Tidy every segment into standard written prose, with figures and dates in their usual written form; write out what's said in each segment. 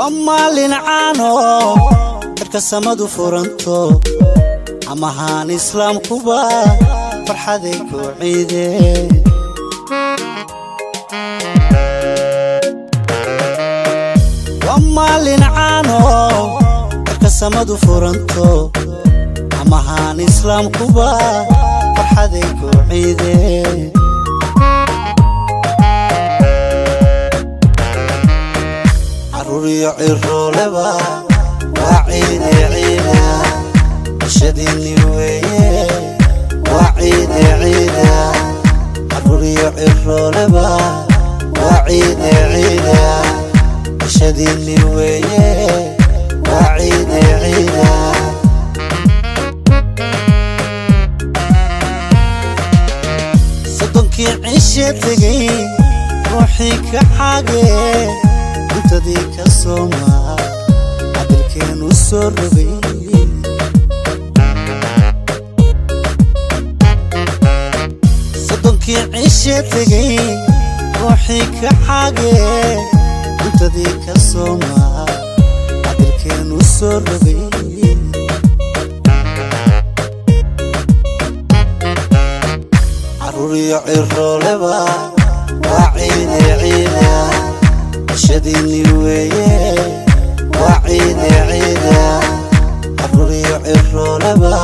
Waa maalin caano cirka samadu furanto, amahaan islaamkuba farxaday ku ciideen. Waa maalin caano cirka samadu furanto, amahaan islaamkuba farxaday ku ciideen. Carruur iyo cirooleba waa ciide ciida, cishadiinni weeye, waa ciide ciida. Carruur iyo cirooleba waa ciide ciida, cishadiinni weeye, waa ciide ciida. Soddonkii cishe tegey ruuxii ka xaagee cuntadii ka soomaa, cadilkeenu soo rogay. Soddonkii cishe tegey ruuxii ka xaagee cuntadii ka soomaa, cadilkeenu soo rogay. Carruur iyo cirooleba waa ciide ciida, cishadiinni weeye, waa ciide ciida. Carruur iyo cirooleba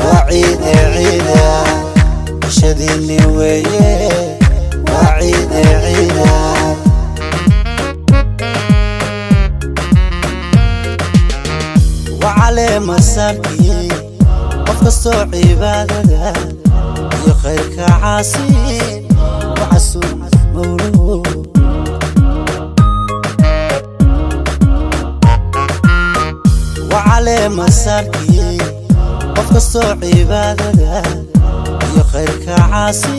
waa ciide ciida, cishadiinni weeye, waa ciide ciida. Wacale masaarkii qof kastoo cibaadada iyo khayrka caasi wacasuub mawlow. Wacale masaarkii qof kastoo cibaadada iyo khayrka caasi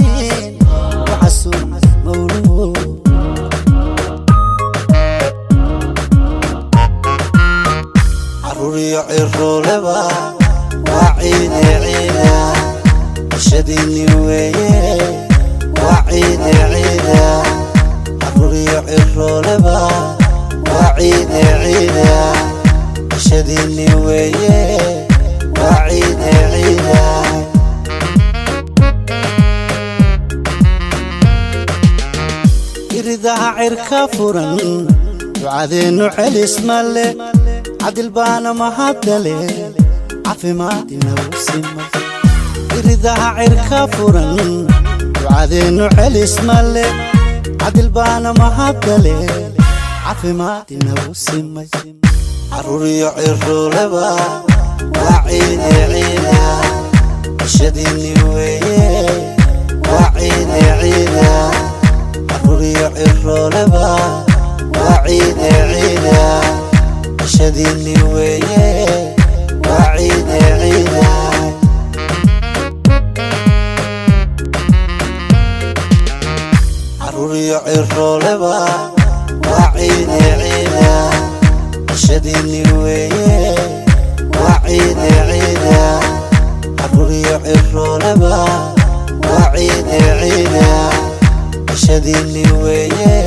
wacasuub mawlow. Carruur iyo cirooleba waa ciide ciida, cishadiinni weeye, waa ciide ciida. Carruur iyo cirooleba waa ciide ciida, cishadiinni weeye, waa ciide ciida. Iridaha cirka furan ducadeennu celis male, cadil baana mahadale, caafimaad inagu sima. Iridaha cirka furan ducadeennu celis male, cadil baana mahadale, caafimaad inagu simay. Carruur iyo cirooleba waa ciide ciida, cishadiinni weeye, waa ciide ciida. Carruur iyo cirooleba waa ciide ciida, cishadiinni weeye, waa ciide ciida. Carruur iyo cirooleba waa ciide ciida, cishadiinni weeye, waa ciide ciida. Carruur iyo cirooleba waa ciide ciida, cishadiinni weeye.